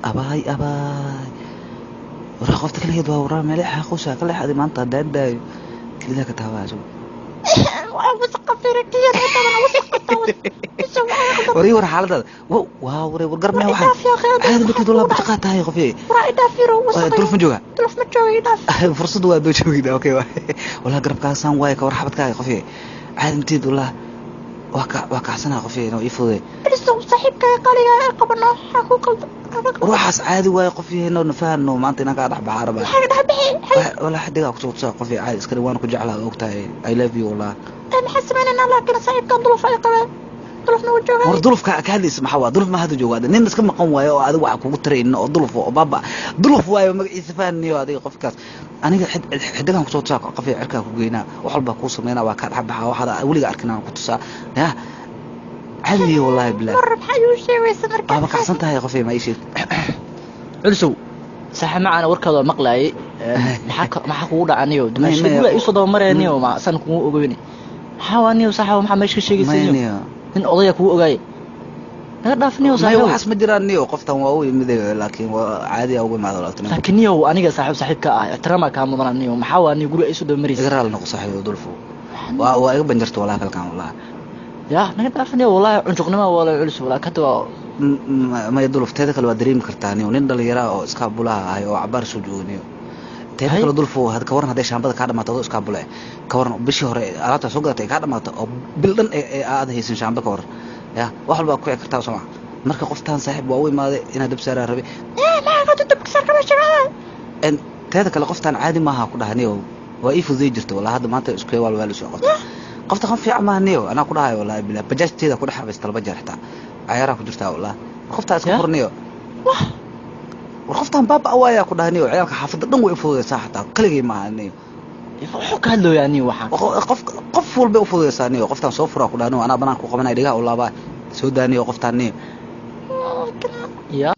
Abaay abaay, waraa qofta kaligeed waa waraa meele xaquusa kale xadi maanta haddaan daayo kelidaa ka taabaa asugu. Warii, war xaaladaada waa waray, war garmaya waxaan caadi markii walaa bajaqaa tahay qofye. Duluf ma jooga? Fursadu waa doo joogida. Okay, walaa garabkaasaan waaye ka war xabadkaaga qofye, caadi mateed walaa waa ka waa kacsanaa qofye inuu ii fududay. Ruuxaas caadi waaye qofye, inoo nafahano maanta inaan kaa dhex baxaa rabaa. Walaa xidigaa kusoo tusaa qofye, caadi iskale waan ku jeclaa, ogtahay, I love you walaa. War dulufka ka hadlaysa maxaa waa? Duluf ma hadda jooga, nin iska maqan waayo oo adiga waxa kugu taraynin oo duluf oo baaba duluf waayo magaciisa fahaniyo adiga qofkaas. Aniga xidigan kusoo tusaa qofya, cirkaa ku geynaa, wax walbaa kuu sameynaa, waa kaa dhex baxaa, waxaad weliga arkin aan ku tusaa ya caadi wallahi bilah. Waaba kacsan tahay qofya, ma ii sheeg. Culsow saaxiib macaana, warkaada waa maqlaayay. Maxaa kugu dhaca niyo? Dumaashiga iisoo daba maraya niyo, ma san kugu ogeyni. Maxaa waa niyo saaxiib, maxaa meesha ka sheegaysa niyo? Niyo. Nin odaya kugu ogaayay, naga dhaaf niyo. Maya. Saaxiib. Waxaas ma jiraan niyo, qoftan waa u yimid laakiin waa caadi aa ugu imaado laakiin. Laakiin niyo aniga saaxiib saaxiibka ah ixtiraamaa kaa mudana niyo. Maxaa waa niyo guriga iisoo daba maraysa? Iga raali noqo saaxiib, dulfu waa iga banjarta walaa kalkan walaa. Ya naga dhaaf niyo, wallahi cunjuqnima wala culus walaa kada waa. Maya duluf, teeda kale waa dareemi kartaa niyo, nin dhalinyara oo iskaabulaha ahay oo cabaar soo jooga niyo. Teeda kale dulfu, had ka waran hadday shaambada kaa dhamaato adoo iskaabule, ka waran bishii hore alaabtaa soo gadatay ay kaa dhamaato oo bil dhan ee aad haysan shaamba, ka waran? Ya wax walbaa ku kici kartaa soo ma? Marka qoftaan saaxiib waa u imaaday inaad dab saaraa rabe. En teeda kale qoftaan caadi maaha ku dhaha niyo, waa ii fududay jirta walaa. Hadda maanta isku waal waa la soo qofta, qofta qof fiican maaha niyo, anaa ku dhahayo wallahi bilaa bajaajteeda ku dhex habaysta laba jeer, xitaa cayaaraa ku jirtaa walaa. Qoftaa iska fur niyo. War qoftaan baaba waayaa ku dhaha niyo, ciyaalka xaafadda dhan way u fududaysaa, xataa kaligay maaha niyo. Wuxuu ka hadlooyaa niyo waxaan? Qof walbay u fududaysaa niyo. Qoftaan soo furaa ku dhaha niyo, anaa banaanka ku qabanaya, dhigaha u laabaa, soo daa niyo qoftaan niyo. Ya.